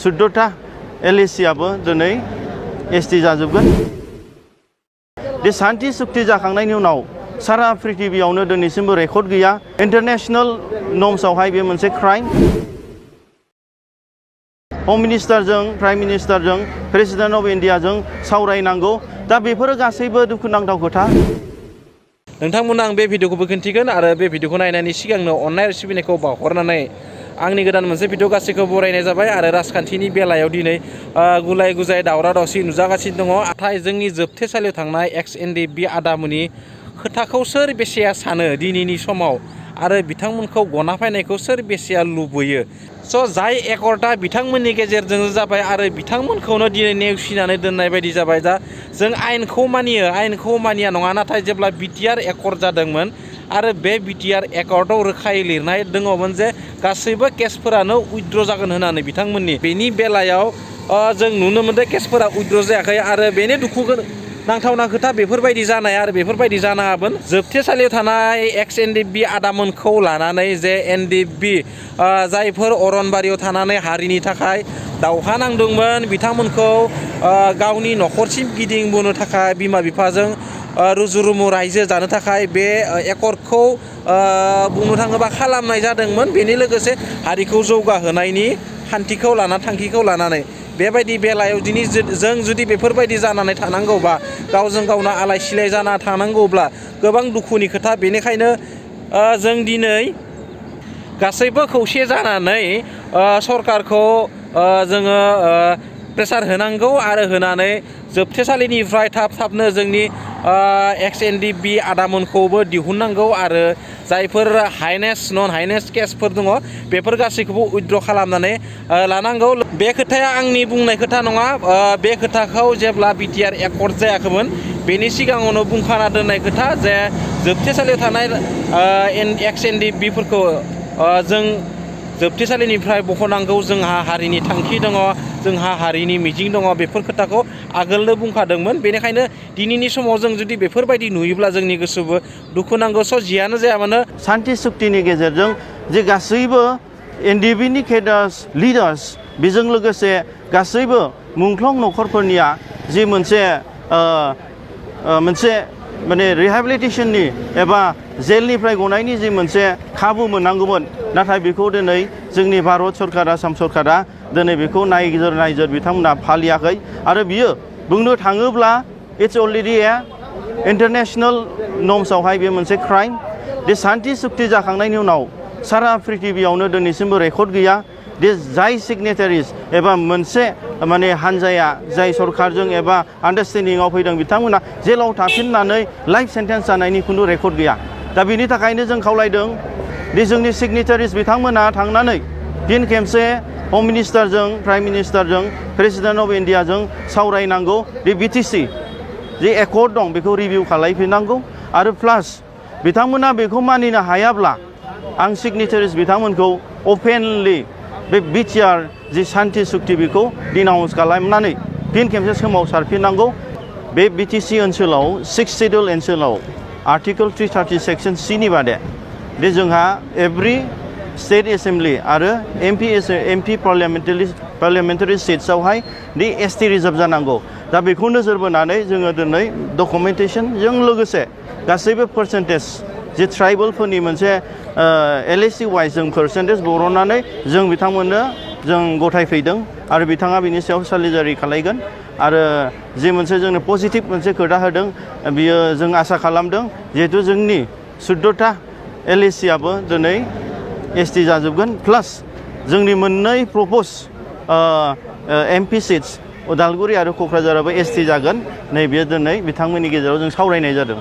14टा एलएसिआबो दिनै एसटि जाजोबगोन। बे शान्ति सुक्ति जाखांनायनि उनाव सारा पृथिबियावनो दिनैसिमबो रेकर्ड गैया। इन्टारनेशनेल नर्म्सआवहाय बे मोनसे क्राइम। होम मिनिस्टारजों प्राइम मिनिस्टारजों प्रेसिडेन्ट अफ इन्डियाजों सावरायनांगौ। दा बेफोरो गासैबो दुखुनांथाव खोथा। नोंथांमोननो आं बे भिडिअखौबो खिन्थिगोन आरो बे भिडिअखौ नायनायनि सिगांनो अननाय आरो सिबिनायखौ बावहरनानै आंनि गोदान मोनसे भिडिअ गासैखौ बरायनाय जाबाय। आरो राजखान्थिनि बेलायाव दिनै गुलाय गुजाय दावराव दावसि नुजागासिनो दङ। नाथाय जोंनि जोबथेसालियाव थांनाय NDFB आदामोननि खोथाखौ सोर बेसेया सानो दिनैनि समाव आरो बिथांमोनखौ गना फायनायखौ सोर बेसेया लुबैयो। जाय एकर्डआ बिथांमोननि गेजेरजों जाबाय आरो बिथांमोनखौनो दिनै नेवसिनानै दोननाय बायदि जाबाय। दा जों आयेनखौ मानिया नङा, नाथाय जेब्ला BTR एकर्ड जादोंमोन आरो बे BTR एकर्डआव रोखायै लिरनाय दङमोन जे गासैबो केसफोरानो उइथड्र जागोन होननानै बिथांमोननि बेनि बेलायाव जों नुनो मोनदों केसफोरा उइथड्र जायाखै आरो बेनि दुखु नांथावना खोथा बेफोरबायदि जानाय आरो बेफोरबायदि जानाङामोन। जोबथेसालियाव थानाय NDFB आदामोनखौ लानानै जे NDFB जायफोर अरनबारियाव थानानै हारिनि थाखाय दावहा नांदोंमोन बिथांमोनखौ गावनि न'खरसिम गिदिंबोनो थाखाय बिमा बिफाजों रुजु रुमु रायजो जानो थाखाय बे एकर्डखौ बुंनो थाङोबा खालामनाय जादोंमोन। बेनि लोगोसे हारिखौ जौगाहोनायनि थांखिखौ लानानै बेबायदि बेलायाव दिनै जों जुदि बेफोरबायदि जानानै थानांगौबा गावजों गावनो आलाय सिलाय जाना थानांगौब्ला गोबां दुखुनि खोथा। बेनिखायनो जों दिनै गासैबो खौसे जानानै सरकारखौ जोङो प्रेसार होनांगौ आरो होनानै जोबथेसालिनिफ्राय थाबनो जोंनि NDFB आदामोनखौबो दिहुननांगौ आरो जायफोर हाइनेस नन हाइनेस केसफोर दङ बेफोर गासैखौबो उइथड्र खालामनानै लानांगौ। बे खोथाया आंनि बुंनाय खोथा नङा। बे खोथाखौ जेब्ला BTR एकर्ड जायाखैमोन बेनि सिगाङावनो बुंखाना दोननाय खोथा जे जोबथेसालियाव थानाय NDFBफोरखौ जों जोबथेसालिनिफ्राय बख'नांगौ। जोंहा हारिनि थांखि दङ, जोंहा हारिनि मिजिं दङ, बेफोर खोथाखौ आगोलनो बुंखादोंमोन। बेनिखायनो दिनैनि समाव जों जुदि बेफोरबायदि नुयोब्ला जोंनि गोसोबो दुखु नांगौ। जियानो जाया मानो शान्ति सुक्तिनि गेजेरजों जे गासैबो NDFBनि केडार्स लिडार्स बेजों लोगोसे गासैबो मुंख्लं न'खरफोरनिया जि मोनसे माने रिहेबिलिटेसननि एबा जेलनिफ्राय गनायनि जि मोनसे खाबु मोननांगौमोन, नाथाय बेखौ दिनै जोंनि भारत सरकार आसाम सरकारा दिनै बेखौ नायजोर बिथांमोना फालियाखै। आरो बियो बुंनो थाङोब्ला इट्स अलरेडि इन्टारनेशनेल नर्म्सआवहाय बे मोनसे क्राइम। बे शान्ति सुक्ति जाखांनायनि उनाव सारा पृथिबियावनो दिनैसिमबो रेकर्ड गैया। बे जाय सिगनेटारिस एबा मोनसे माने हानजाया जाय सरकारजों एबा आन्डारस्टेन्डिंआव फैदों बिथांमोना जेलाव थाफिननानै लाइफ सेन्टेन्स जानायनि खुनु रेकर्ड गैया। दा बेनि थाखायनो जों खावलायदों दि जोंनि सिगनेटारिस बिथांमोना थांनानै फिन खेबसे होम मिनिस्टारजों प्राइम मिनिस्टारजों प्रेसिडेन्ट अफ इन्डियाजों सावरायनांगौ। बे BTC जे एकर्ड दं बेखौ रिभिउ खालामफिननांगौ आरो प्लास बिथांमोना बेखौ मानिनो हायाब्ला आं सिगनेटारिस बिथांमोनखौ अपेनलि बे BTR जि शान्ति सुक्ति बेखौ डिनाउन्स खालामनानै फिन खेबसे सोमावसारफिननांगौ। बे BTC ओनसोलाव 6 शेड्युल ओनसोलाव आर्टिकल 330 सेक्सन C नि बादे बे जोंहा एभ्रि स्टेट एसेम्बलि आरो MP पार्लियामेन्टारि सिट्सआवहाय दि ST रिजार्भ जानांगौ। दा बेखौ नोजोर बोनानै जोङो दिनै डकुमेन्टेसनजों लोगोसे गासैबो पार्सेन्टेज जे ट्राइबेलफोरनि मोनसे LAC वाइज जों पार्सेन्टेज बरननानै जों बिथांमोननो जों गथायफैदों आरो बिथाङा बिनि सायाव सालिजारि खालायगोन। आरो जे मोनसे जोंनो पजिटिभ मोनसे खोथा होदों बियो जों आसा खालामदों जिहेतु जोंनि 14टा LACआबो दिनै ST जाजोबगोन। प्लास जोंनि मोननै प्रप'ज MP सिट्स उदालगुरि आरो क'क्राझाराबो ST जागोन। नैबे दिनै बिथांमोननि गेजेराव जों सावरायनाय जादों।